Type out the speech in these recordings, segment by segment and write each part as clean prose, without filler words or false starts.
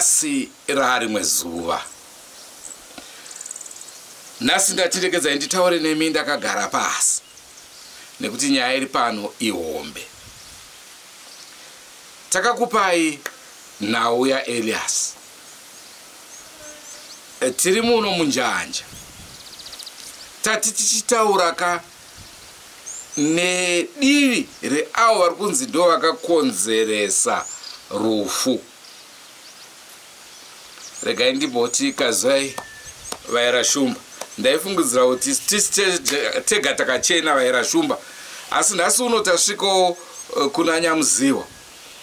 Nhasi raarimwe zuva. Nhasi ndatiregedzai nditaure nemi ndakagara pasi nekuti nyaya iri pano ihombe. Takakupai nhau yaElias. Tiri muno munjanja. Tati tichitaura ka nedivi reavo vari kunzi ndo vakakonzeresa rufu. Regai ndimboti kazai vaera shumba. Ndaifungidzira kuti tisi tega takachena vaera shumba, asi nhasi uno tasvikawo kuna Nyamuzihwa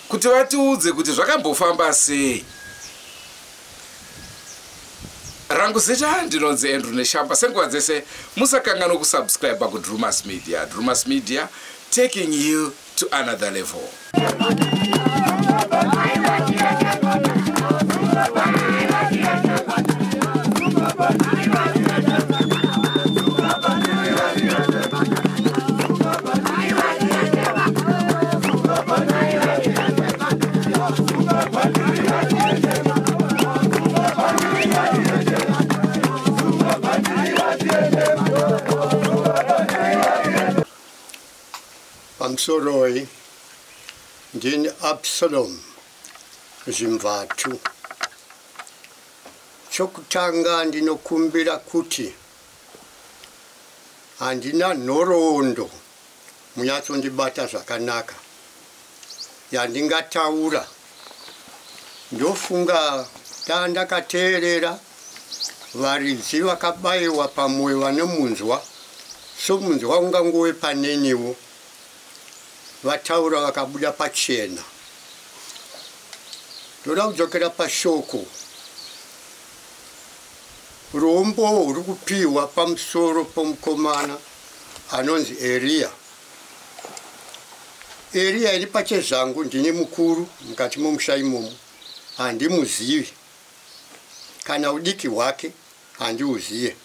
kuti vatiudze kuti zvakambofamba sei. Rangu zita ndinonzi Andrew Neshamba. Senguva dzese musakanganwa kusubscribe kuDrumas Media. Drumas Media, taking you to another level. Pamusoroi, ndini Absalom Zvimvatu. Chokutanga ndinokumbira kuti handina nhoroondo munyatsondibata zvakanaka yandingataura. Ndofunga ndakateerera varidzi vakabayiwa pamwoyo vane munzwa, somunzwa ungangove paneniwo, vataura vakabuda pachena. Ndoda kudzokera pashoko rombo huri kupiwa pamusoro pomukomana anonzi Eriya. Eriya iri pachezvangu, ndini mukuru mukati momusha imomo, handimuzivi kana udiki hwake handiuziye.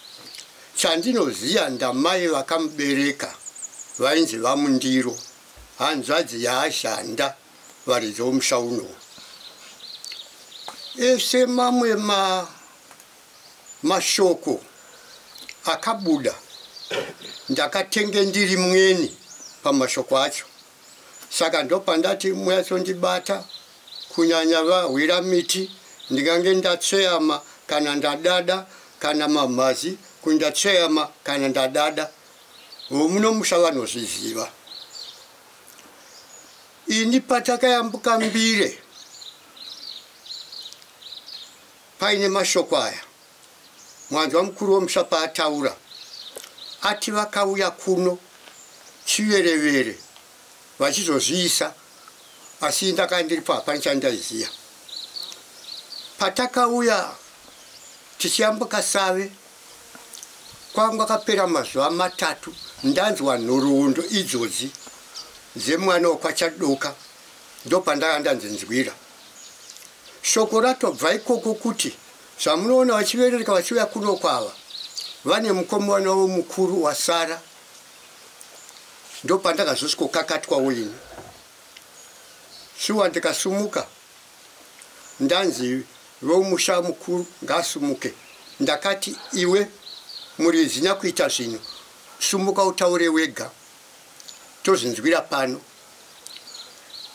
Chandinoziya ndamai vakamubereka vainzi vaMundiro, hanzvadzi yaAzhanda varidzi vomusha uno. Ese mamwe mashoko akabuda ndakatenge ndiri mweni pamashoko acho. Saka ndopandati muyatsondibata, kunyanya vahwira miti, ndingange ndatsveyama kana ndadada, kana mamhazi kundatsveyama kana ndadada. Vomunomusha vanozviziva. Ini patakayambuka Mbire paine mashoko aya, mwanzwa mukuru womusha paataura ati vakauya kuno chiverevere vachizozviisa, asi ndakanga ndiripo hapana chandaiziya. Patakauya tichiyambuka Save, kwanga kapera mazuva matatu ndanzwa nhoroondo idzodzi dzemwana wekwaChadoka, ndopandanga ndanzinzwira. Shoko ratobva ikoko kuti zvamunoona vachiverereka vachiuya kuno kwava vane mukomana wavo mukuru wasara, ndopandakazosvikokakatwawo ini. Shuwa ndikasumuka ndanzi vomusha mukuru ngasumuke. Ndakati iwe muridzi nyakuita zvinhu, sumuka utaure wega, tozvinzwira pano.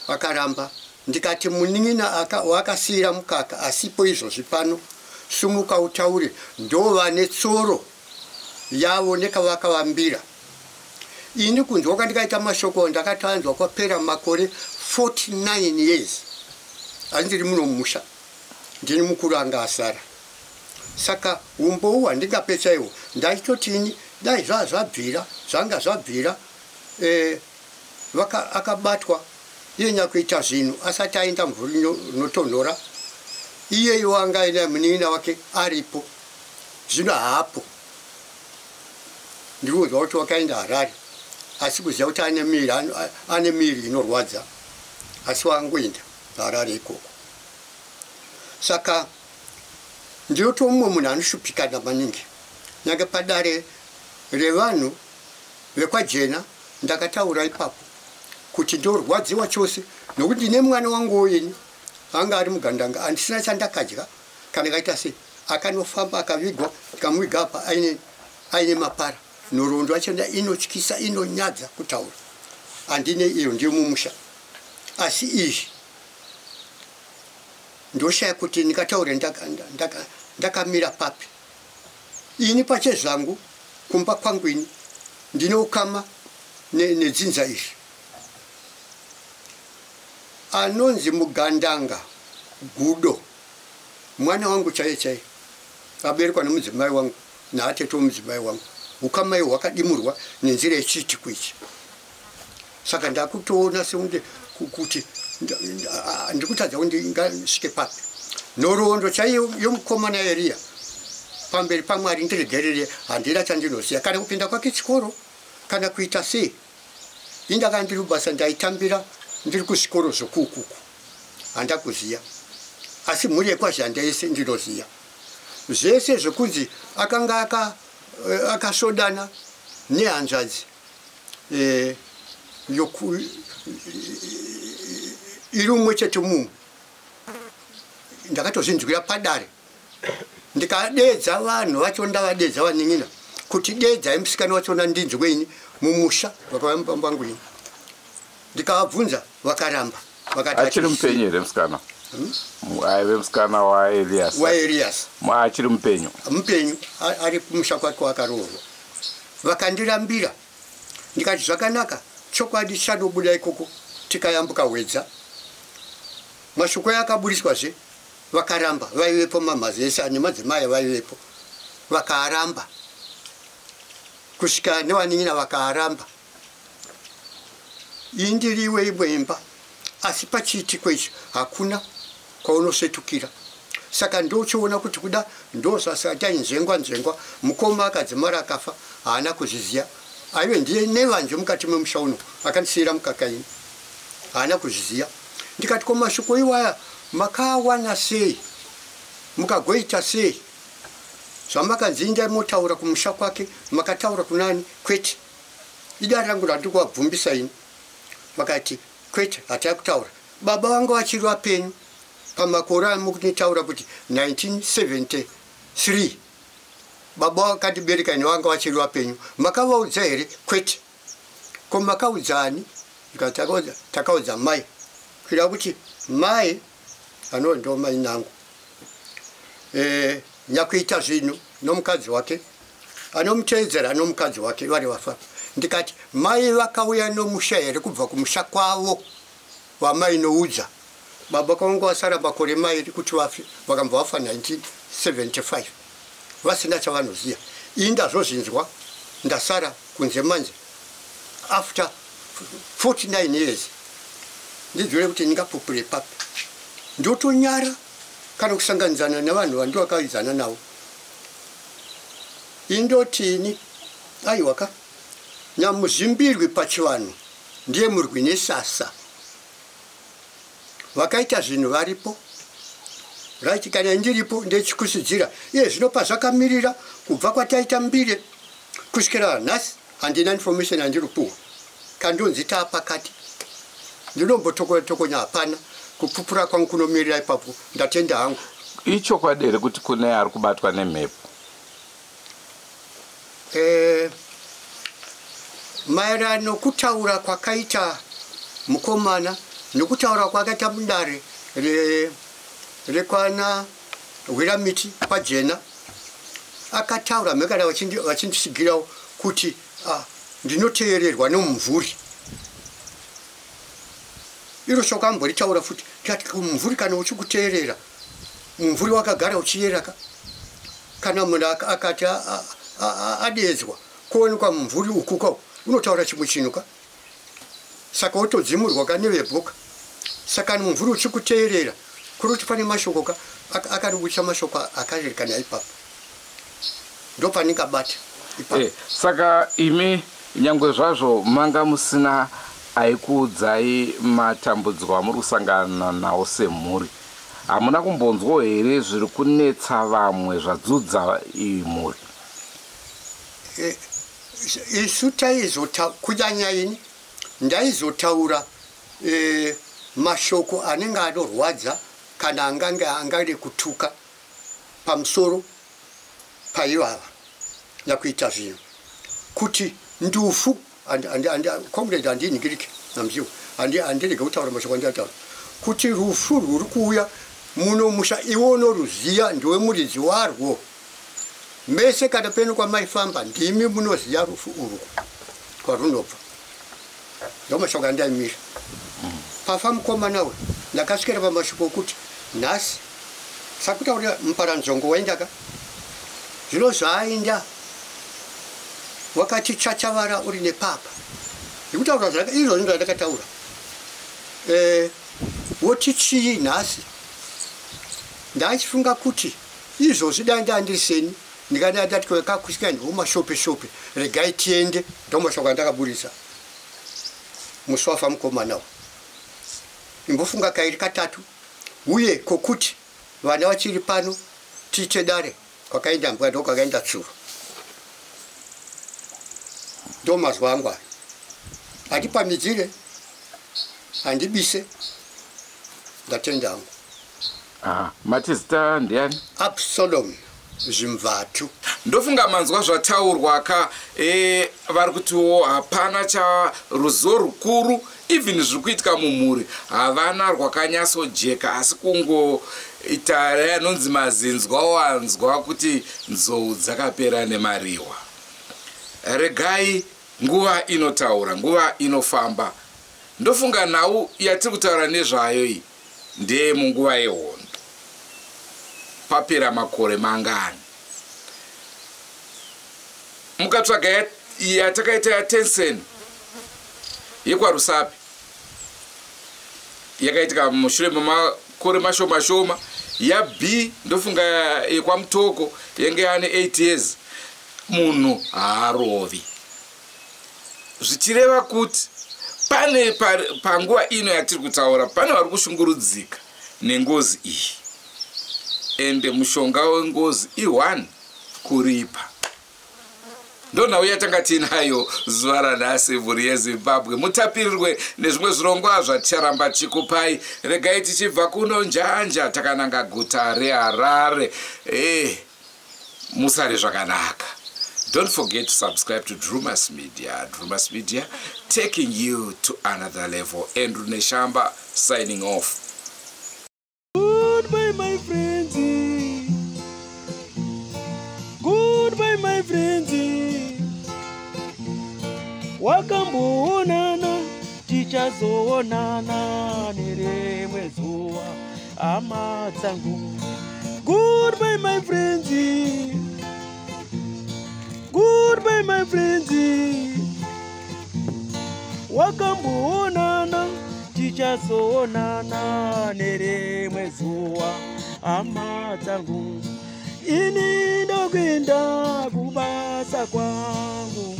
Vakaramba. Ndikati munin'ina wakasiyira mukaka asipo izvozvi pano, sumuka utaure. Ndova netsoro yavo nekavakavambira. Ini kunzwa kwandikaita mashoko ndakatanzwa kwapera makore 49 years asi ndiri muno mumusha, ndini mukuru anga asara. Saka umbowu handingape chaiwo. Ndaitoti ini dai zvazvabvira zvanga zvabvira akabatwa iye nyakuita zvinhu asati aenda mvura inotonhora, iyeyo anga aina munin'ina wake aripo, zvino haapo. Ndiri kunzwa kuti wakaenda Harare, asi kuziva kuti ane miri inorwadza, asi wangoenda Harare ikoko. Saka ndinoto mumwe munhu anoshupikana maningi. Nyange padare revanhu vekwaJena ndakataura ipapo kuti ndorwadziwa chose nokuti ndine mwana wangu ini Anga ari mugandanga, handisina chandakadya kana kaita sei. Akanofamba akavigwa, tikamuviga apa aine mapara. Nhoroondo yachona inotyisa, inonyadza kutaura. Handine iyo ndiyo mumusha. Asi izvi ndoshaya kuti ndingataure ndakamira papi. Ini pachezvangu kumba kwangu ini ndine ukama nedzinza izvi. Anonzi Mugandanga Gudo, mwana wangu chaiye chaiye, aberekwa nemudzimai wangu naatete womudzimai wangu. Ukama ihwo hwakadimurwa nenzira yechiitiko ichi. Saka ndakutoona sekunge kuti ndikutadza kuti ndingasvike papi. Nhoroondo chaiyo yomukomana Eriya, pamberi paMwari ndiregerere, handina chandinoziva, kana kupinda kwake chikoro kana kuita sei. Indakanga ndiri kubasa, ndaitambira ndiri kuzvikoro zvokuukuku, handakuziya. Asi mhuri yekwaZhanda yese ndinoziya zvese zvokunzi akanga akasvodana nehanzvadzi iri umwe chete mumwe. Ndakatozvinzwira padare, ndikadedza vanhu vacho, ndavadedza vanin'ina kuti dedzai musikana wachona ndinzwe ini mumusha vakavambangu ini. Ndikavabvunza vakaramba. Vakati achiri mupenyu here musikana? Aive musikana waElias. WaElias. Achiri mupenyu? Mupenyu, ari kumusha kwake wakaroorwa. Vakandirambira. Ndikati zvakanaka, chokwadi chanobuda ikoko. Tikayambuka Hwedza, mashoko yakaburiswazve, vakaramba. Vaivepo mamhazi ese nemadzimai vaivepo, vakaaramba kusvika nevanin'ina vakaaramba. Indiriwe imwe imba, asi pachiitiko ichi hakuna kwaunosvetukira. Saka ndochiona kuti kuda ndozvasati nzvengwa nzvengwa. Mukoma akadzimara akafa haana kuzviziya. Aive ndiye nevanje mukati memusha uno, akandisiyira mukaka ini, haana kuzviziya. Ndikati ko mashoko iwaya makawana sei, mukagoita sei? Zvamakanzi indai motaura kumusha kwake, makataura kunani? Kwete, idare rangu randiri kuvabvumbisa ini. Vakati kwete, hatai kutaura. Baba vanga vachiri vapenyu pamakore amukunitaura kuti 1973, baba vakandibereka ini vanga vachiri vapenyu. Makavaudza here? Kwete. Ko makaudzani? Takaudza mai, kuita kuti mai anova ndo mai nangu nyakuita zvinhu nomukadzi wake anomuteedzera nomukadzi wake vari vafa. Ndikati mai vakauya nomusha here kubva kumusha kwavo wamainoudza? Baba kwanga vasara makore mairi kuti vafe, vakambva vafa 1975 vasina chavanoziya. Ini ndazozvinzwa ndasara kunze manje after 49 years. Ndidzore kuti ndingapupure papi? Ndotonyara kana kusanganidzana nevanhu vandowakaidzana navo. Indotini aiwaka, nyamuzimbirwi pachivanhu ndiye murwi nesasa. Vakaita zvinhu varipo, right? Kana ndiripo ndechikusidzira iye zvino pazvakamirira kubva kwataita mbire kusvikira nhasi handina information yandiri kupuhwa. Kandonzi taapakati, ndinombotokonya, hapana kupupura kwangu kunomirira ipapo. Ndatenda hangu. Ichokwadi here kuti kune ari kubatwa nemhepo? Maererano nokutaura kwakaita mukomana nokutaura kwakaita mudare rekwana Hwiramiti pajena, akataura mhekana vachindisigirawo kuti ndinoteererwa nemumvuri. Iro shoko amboritaura futi. Tikati mumvuri kana uchikuteerera, mumvuri wakagara uchiyeraka. Kana munhu akati adedzwa kuonekwa mumvuri ukuka unotaura chimwe chinhu ka, saka wotodzimurwa ka nevebhoka. Saka mumvuri uchikuteerera kuri kuti pane mashoko ka akaribudisa mashoko akarerekana ipapo, ndopaningabata ipapo. Saka imi nyangwe zvazvo manga musina aikuudzai matambudziko amuri kusangana nawo semhuri, hamuna kumbonzwawo here zviri kunetsa vamwe zvadzudza iyi mhuri? Isu taizota kunyanya ini ndaizotaura mashoko anenge anorwadza. Kana angange angade kutuka pamusoro paivava nyakuita zvinhu kuti ndufu, comrade, handinhingirike namuzivo, handirege kutaura mashoko andiyataura kuti rufu rwuri kuuya muno musha, iwe unoruziya, ndiwe muridzi warwo. Mese kana peno kwamaifamba, ndimi munoziya rufu urwu kwarunobva. Ndo mashoko andaimira. Pafa mukomana uyu, ndakasvikira pamashoko okuti nhasi sakutaurira muparanzongo waendaka zvino zvaaenda wakati chachavara uri nepapa ndikutaura izvozvo ndandakataura. Woti chii nhasi? Ndachifunga kuti izvozvi dai ndandiri seni, ndikadai ndati kakusvika ndikomashope shope, regai tiende. Ndo mashoko andakaburisa musi wafa mukomana uyu. Imbofunga kairi katatu, uye kokuti vana vachiri pano, tiite dare. Kwakaenda mbwa ndo kwakaenda tsuro. Ndo mazwa angu ayo. Handipamidzire, handibise. Ndatenda hangu. Ah, mati zita ndiani? Absalom Zvimvatu. Ndofunga manzwa zvataurwa ka. Vari kutiwo hapana cha ruzivo rukuru, even zviri kuitika mumhuri havana rwakanyatsojeka, asi kungoita yanonzi mazinzwa wanzwa kuti nzou dzakapera nemariwa. Regai nguva inotaura, nguva inofamba. Ndofunga nhau yatiri kutaura nezvayo iyi ndeyemunguva yehondo. Papera makore mangani? Mukatsvaga yatakaita yaTensen yekwaRusapi, yakaitika mushure memakore mashoma shoma. YaB, ndofunga yekwaMutoko, yange yane 8 years. Munhu haarovi, zvichireva kuti pane panguva ino yatiri kutaura pane vari kushungurudzika nengozi iyi. Ende mushonga wengozi i1 kuripa. Ndo nhau yatanga tiinayo zuva ranhasi. Mhuri yeZimbabwe, mutapirirwe nezvimwe zvirongwa zvaticharamba tichikupai. Regai tichibva kuno Njanja takananga guta reHarare. Musare zvakanaka. Don't forget to subscribe to Drumas Media. Drumas Media, taking you to another level. Andrew Neshamba signing off. Goodbye, my friends. Goodbye, my friends. Wakamboonana, tichazoonana nerimwe zuva, hama dzangu. Goodbye, my friends. Goodbye, my friends. Wakamboonana, tichazoonana nerimwe zuva, hama dzangu. Ini ndokuenda kubasa kwangu.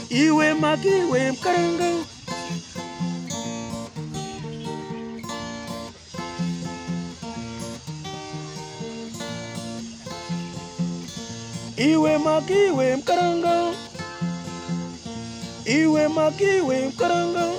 Iwe makiwe mukaranga. Iwe makiwe mukaranga. Iwe makiwe mukaranga.